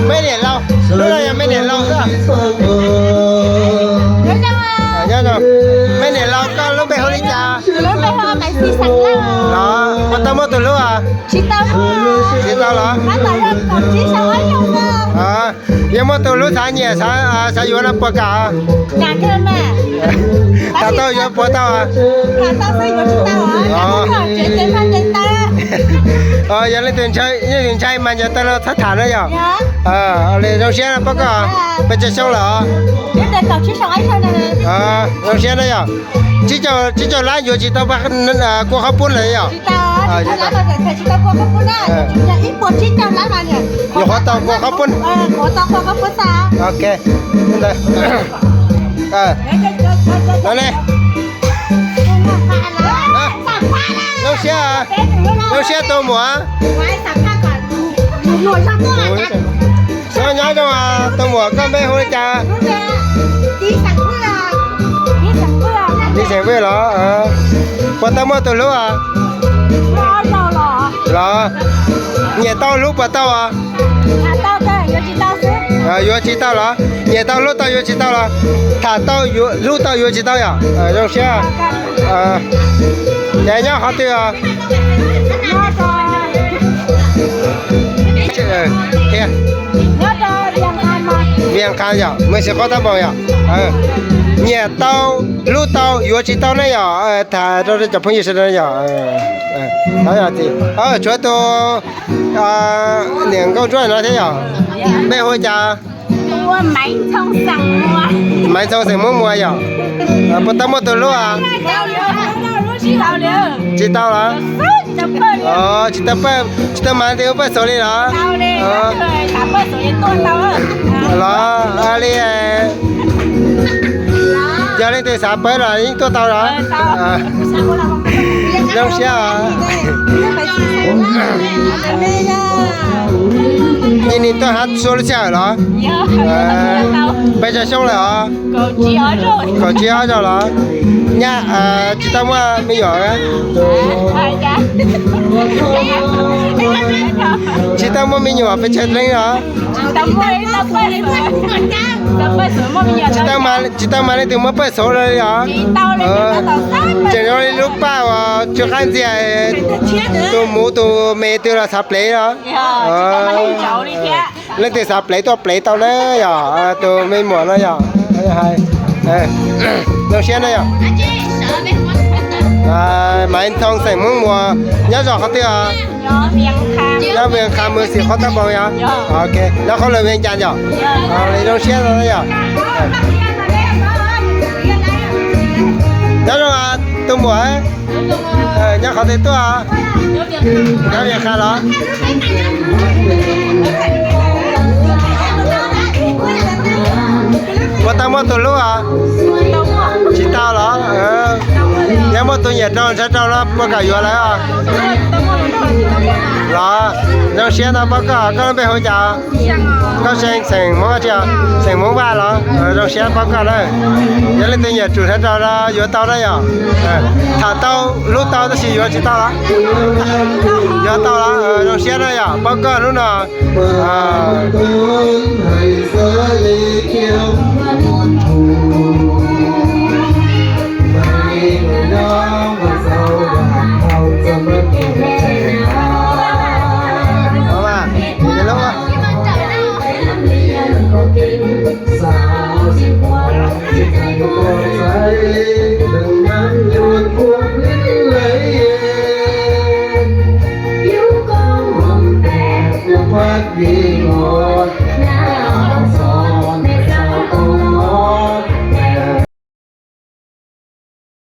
Mej niam laus, lub no yog mej niam laus xwb. Mej niam laus, koj lub npe hu li cas? Los puas tau muaj tus hlub? Tsis tau los? Yog muaj tus hlub xav nyiam xav yuav no puas kam? Tham tau yuav puas tau? Yog leej twg ntshai mas ncaws taw no txhob tham na yom. Zoo siab pab koj, peb tsa xyoo lawm os. Zoo siab na yom. Tsib caug lab yuav tsis tau kua qhaub poob lawm yom. Nyuam qhuav tau kua qhaub poob. Ok. No ne. Zoo siab, zoo siab tus muam. Nyob zoo tus muam, koj npe hu li cas? Lis Xeem Vwj los? Puas tau muaj tus hlub? Los nyiam tau hlub puas tau? Yuav tsis tau los? Nyiam tau hlub tau yuav tsis tau los? Tham tau hlub tau yuav tsis tau yom? Zoo siab. Ces nyob qhov twg os? Vias Qha yom, Mws Xis Qhuab Tab Npoos yom. Nyiam tau hlub tau yuav tsis tau ne yom? Tham rau cov phooj ywg sawv daws yom. Tshuav tus niam nkauj ntsuab no thiab yom. Npe hu cas? Maiv Ntxhoo xeem Hmoob Muas yom. Puas tau muaj tus hlub? Tsis tau los? Tsis tau, tsis tau mas leej twg ua pawj xauv li los? Los li, yog leej twg xav pawb los yeej tuaj tau los? Zoo siab. Nim tuaj hab xua lub sij hawm los? Peb tsa xyoo lawm os. Kaum tsib ob zaug los? Nyaj tsis tau muaj me nyuam? Tsis tau muaj me nyuam pes tsawg leej los? Tsis tau mas leej twg muaj pawj xauv li os? Tseem zoo li lub paj uas tsw qab ntxiag, tus muv tus me twg los xav plev los? Leej twg xav plev tuaj plev tau na yom, tus me muam no yom. Zoo siab na yom. Maiv Ntxhoo xeem Hmoob Muas, nyob zos qhov twg os? Nyob Vias Qha, Mws Xis Qhuab Tab Npoos yom. Ok, nyob qhov lawv Vias Cas yom. Zoo siab no yom. Nyob zoo tus muam, nyob qhov twg tuaj? Nyob Vias Qha los? Puas tau muaj tus hlub os? Tsis tau los? Yog muaj tus nyiam rau ntshaw rau no puas kam yuav lawv os? Los, zoo siab no pab koj, koj lub npe hu cas? Koj xeem Hmoob tsi? Xeem Hmoob Vaj los? Zoo siab pab koj na. Yog leej twg nyiam tsum ntshaw rau no yuav tau na yom. Tham tau hlub tau tab sis yuav tsis tau los? Yuav tau los? Zoo siab na yom, pab koj hnub no.